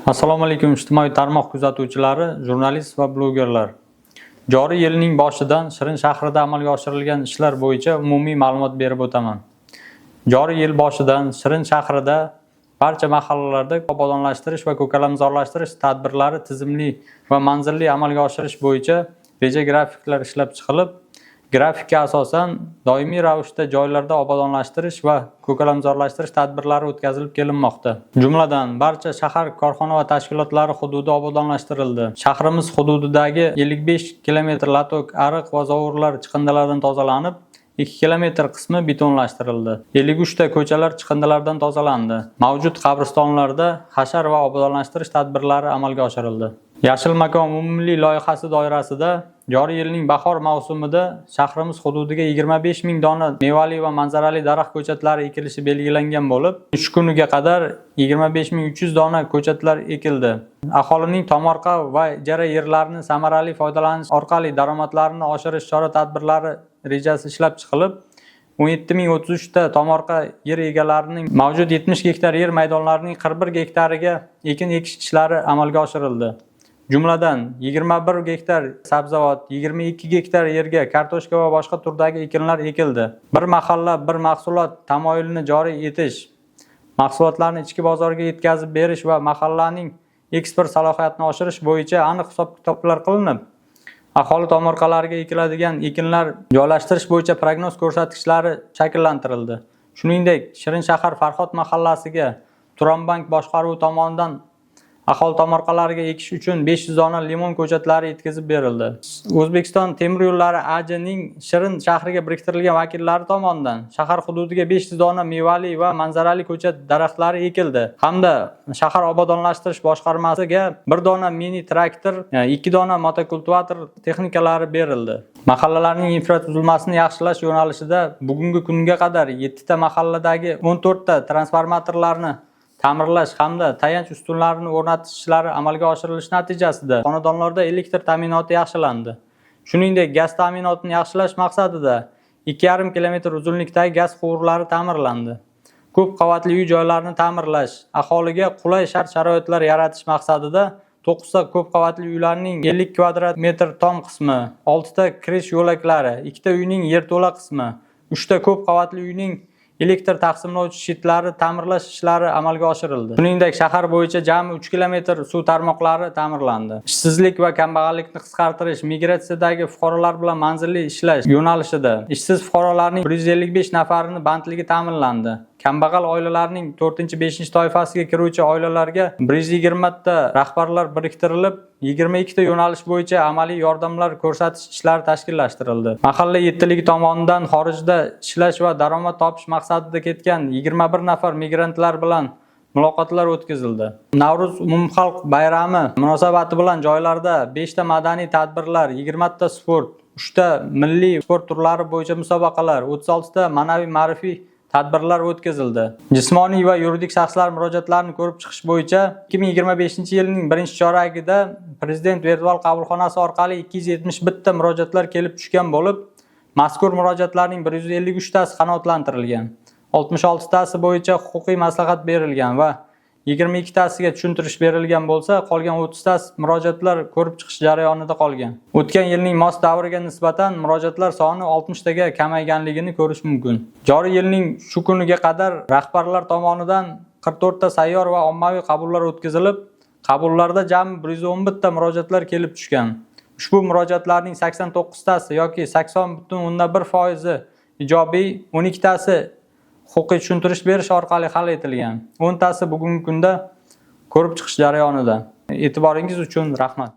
Assalomu alaykum, ijtimoiy tarmoq kuzatuvchilari, jurnalist va blogerlar. Joriy yilning boshidan Shirin shahrida amalga oshirilgan ishlar bo'yicha umumiy ma'lumot berib o'taman. Joriy yil boshidan Shirin shahrida barcha mahallalarda obodonlashtirish va ko'kalamzorlashtirish tadbirlari tizimli va manzilli amalga oshirish bo'yicha reja grafiklar ishlab chiqilib, grafikka asosan doimiy ravishda joylarda obodonlashtirish va ko'kalamzorlashtirish tadbirlari o'tkazilib kelinmoqda. Jumladan, barcha shahar korxona va tashkilotlari hududi obodonlashtirildi. Shahrimiz hududidagi 55 kilometr latok, ariq va zovurlar chiqindilardan tozalanib, 2 kilometr qismi betonlashtirildi. 53 ta ko'chalar chiqindilardan tozalandi. Mavjud qabristonlarda hashar va obodonlashtirish tadbirlari amalga oshirildi. Yashil makon umummilliy loyihasi doirasida joriy yilning bahor mavsumida shahrimiz hududiga 25 ming dona mevali va manzarali daraxt ko'chatlari ekilishi belgilangan bo'lib, shu kuniga qadar 25 300 dona ko'chatlar ekildi. Aholining tomorqa va ijara yerlarini samarali foydalanish orqali daromadlarini oshirish chora-tadbirlari rejasi ishlab chiqilib, 17 033 ta tomorqa yer egalarining mavjud 70 gektar yer maydonlarining 41 gektariga ekin ekish ishlari amalga oshirildi. Jumladan, 21 gektar sabzavot, 22 gektar yerga kartoshka va boshqa turdagi ekinlar ekildi. Bir mahalla, bir mahsulot tamoyilini joriy etish, mahsulotlarni ichki bozorga yetkazib berish va mahallaning eksport salohiyatini oshirish bo'yicha aniq hisob-kitoblar qilinib, aholi tomorqalariga ekiladigan ekinlar joylashtirish bo'yicha prognoz ko'rsatkichlari shakllantirildi. Shuningdek, Shirin shahar Farhod mahallasiga Turonbank boshqaruvi tomonidan aholi tomorqalariga ekish uchun 500 dona limon ko'chatlari yetkazib berildi. O'zbekiston temir yo'llari AJning Shirin shahriga biriktirilgan vakillari tomonidan shahar hududiga 500 dona mevali va manzarali ko'chat daraxtlari ekildi hamda shahar obodonlashtirish boshqarmasiga bir dona mini traktor, ikki dona motokultivator texnikalari berildi. Mahallalarning infratuzilmasini yaxshilash yo'nalishida bugungi kunga qadar 7 ta mahalladagi 14 ta transformatorlarni ta'mirlash hamda tayanch ustunlarini o'rnatish ishlari amalga oshirilishi natijasida xonadonlarda elektr ta'minoti yaxshilandi. Shuningdek, gaz ta'minotini yaxshilash maqsadida 2,5 kilometr uzunlikdagi gaz quvurlari ta'mirlandi. Ko'p qavatli uy joylarni ta'mirlash, aholiga qulay shart-sharoitlar yaratish maqsadida 9 ta ko'p qavatli uylarning 50 kvadrat metr tom qismi, 6 ta kirish yo'laklari, 2 ta uyning yerto'la qismi, 3 ta ko'p qavatli uyning elektr taqsimlovchi shitlari ta'mirlash ishlari amalga oshirildi. Shuningdek, shahar bo'yicha jami 3 kilometr suv tarmoqlari ta'mirlandi. Ishsizlik va kambag'allikni qisqartirish, migratsiyadagi fuqarolar bilan manzilli ishlash yo'nalishida ishsiz fuqarolarning 155 nafarini bandligi ta'minlandi. Kambag'al oilalarning 4-5-toifasiga kiruvchi oilalarga 120 ta rahbarlar biriktirilib, 22 ta yo'nalish bo'yicha amaliy yordamlar ko'rsatish ishlari tashkillashtirildi. Mahalla yettiligi tomonidan xorijda ishlash va daromad topish maqsadida ketgan 21 nafar migrantlar bilan muloqotlar o'tkazildi. Navro'z umumxalq bayrami munosabati bilan joylarda 5 ta madaniy tadbirlar, 20 ta sport, 3 ta milliy sport turlari bo'yicha musobaqalar, 36 ta ma'naviy ma'rifiy tadbirlar o'tkazildi. Jismoniy va yuridik shaxslar murojaatlarini ko'rib chiqish bo'yicha 2025-yilning birinchi choragida Prezident virtual qabulxonasi orqali 271 ta murojaatlar kelib tushgan bo'lib, mazkur murojaatlarning 153 tasi qanoatlantirilgan. 66 tasi bo'yicha huquqiy maslahat berilgan va 22 tasiga tushuntirish berilgan bo'lsa, qolgan 30 tasi murojaatlar ko'rib chiqish jarayonida qolgan. O'tgan yilning mos davriga nisbatan murojaatlar soni 60 taga kamayganligini ko'rish mumkin. Joriy yilning shu kuniga qadar rahbarlar tomonidan 44 ta sayyor va ommaviy qabullar o'tkazilib, qabullarda jami 111 ta murojaatlar kelib tushgan. Ushbu murojaatlarning 89 tasi yoki 80,1 foizi ijobiy, 12 tasi huquqiy tushuntirish berish orqali hal etilgan. 10 tasi bugungi kunda ko'rib chiqish jarayonida. E'tiboringiz uchun rahmat.